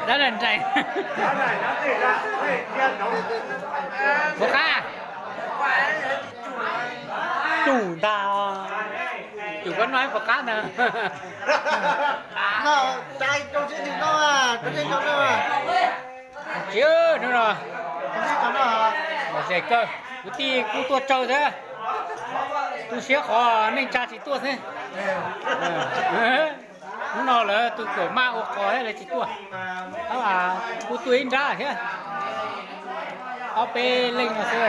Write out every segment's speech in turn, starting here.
Dab nrais. Pov qab. Tus ntag. Tus koj noj pov qab ntag. Tsis, hnub no lom zem kawg, kwv tij kuj tuaj tsawg xwb, tu siab qhov neej tsa tsis tuaj xwb. Hnub no lawv tus tuam maj ua qos thiab lawv tsis tuaj, kuj tuaj ib nrab thiab, ob peb leej no xwb.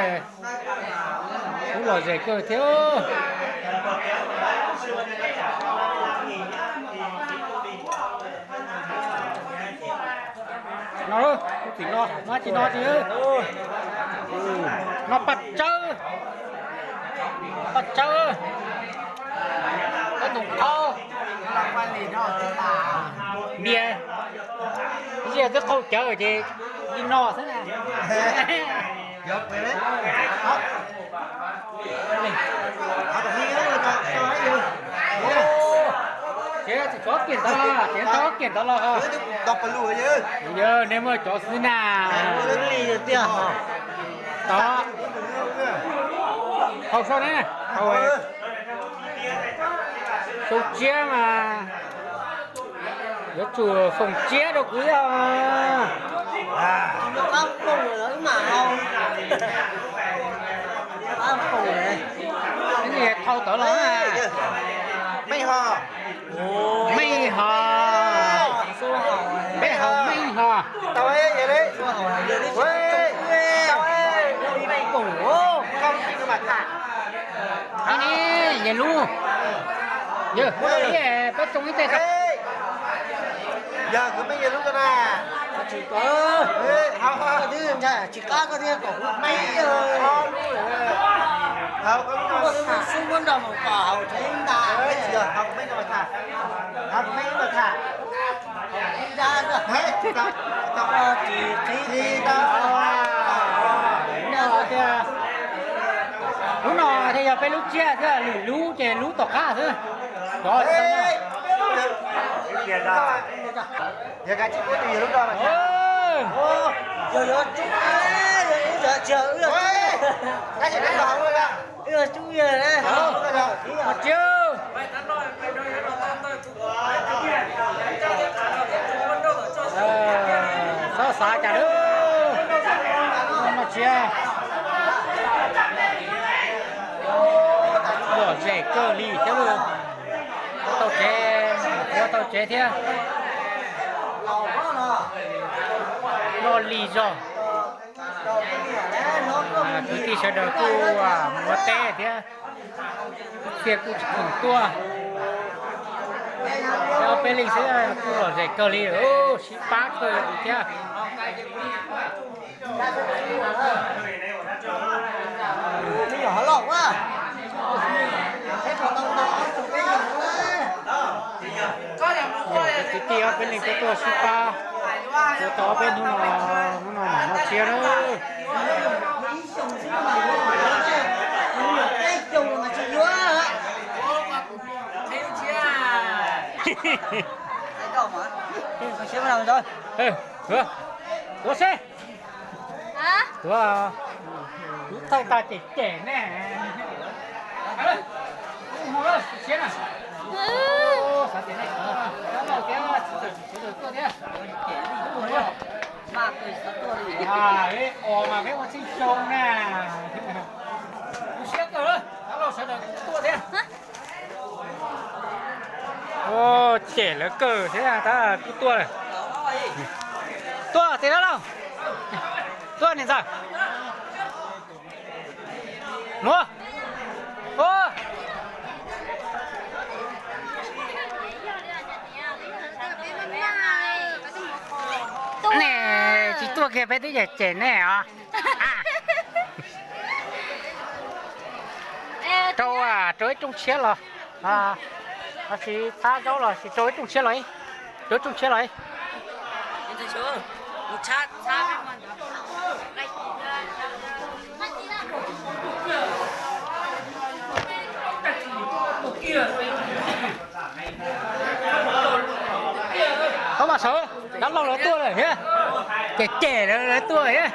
Kuj lom zem kawg thiab. No, kuv txiv no, no tsis no tsis, no paj tsawb, paj tsawb, paj ntoo qhaub, npias, ziaj twb qaug cawv ces li no xwb na. Tsev txhob kiag ntawd, tsev txhob kiag ntawd los. Yog nej muaj cov xwb na. Tod, hau sab na, hau, sab tsiab mas yuav tsum foom tsiab rau kuv thiab. Thau tawv los. Meej ho, meej ho, peb haus meej ho. Yog lub, yog peb tsoo ib teg. Yog kuv meej yog lub ko na. Tsis qab koj thiab kom kuv meej. Xub muab nrog mus kom haus tsev ntas. Lub no thiaj yog peb lub tsiab thiab, lwm lub ces lub tom qab xwb. Tsis, txhob xav cas lawm, no tsis lom zem kawg li thiab. Tau tsev, tau tsev thiab. Noj lig zog. Kwv tij sawv daws kuj mus ua teb thiab, txhia kuj tsis khoom tuaj. Ob peb leeg xwb kuj lom zem kawg li, sib pab kawg li thiab. Kwv tij ob peb leeg tuaj tuaj sib pab, ua tau ob peb hnub no, hnub no mam noj tsiab na. Tuav, tuav seb. Tuav, kuv thaij tag cem cem nej. Xav tias nej tuav, xav tias nej tuav, sawv daws tuaj thiab. Os mas peb ua txhij xyoo na. Kuv siab kawg, sawv daws tuaj thiab. Cem lawv kawg thiab tab kuj tuaj. Tuaj tiag dab laug. Tuaj niam ntxawm. Muab. Ua, nej tsis tuaj kiag peb twb yog cem nej os. Rau, rau ib rooj tshiab los, los sis thab zaub los sis rau ib rooj tshiab los, rau ib rooj tshiab los. Tau mas Sawv, dab laug lawv tuaj lawm thiab. Cem cem lawv, lawv tuaj thiab.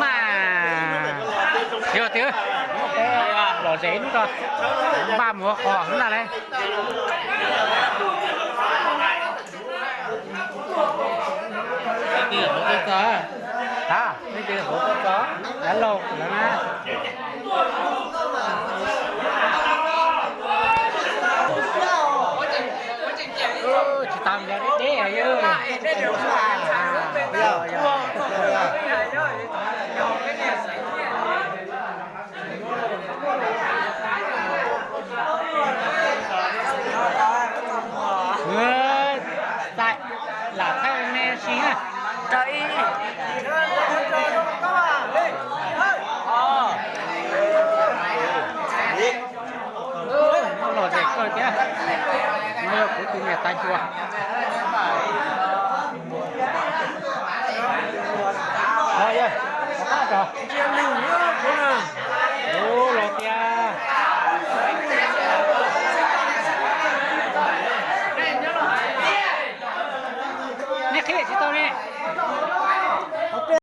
Mas yog tias lom zem hnub no, npaj mus ua qos hnub no lauj. Dab laug lawv na. Tsis tau ncav deb deb. Lam thaij me ntsis na. Lom zem kawg thiab. No yog kuv tus niam tais hluas. Ntsia nws, kuv na.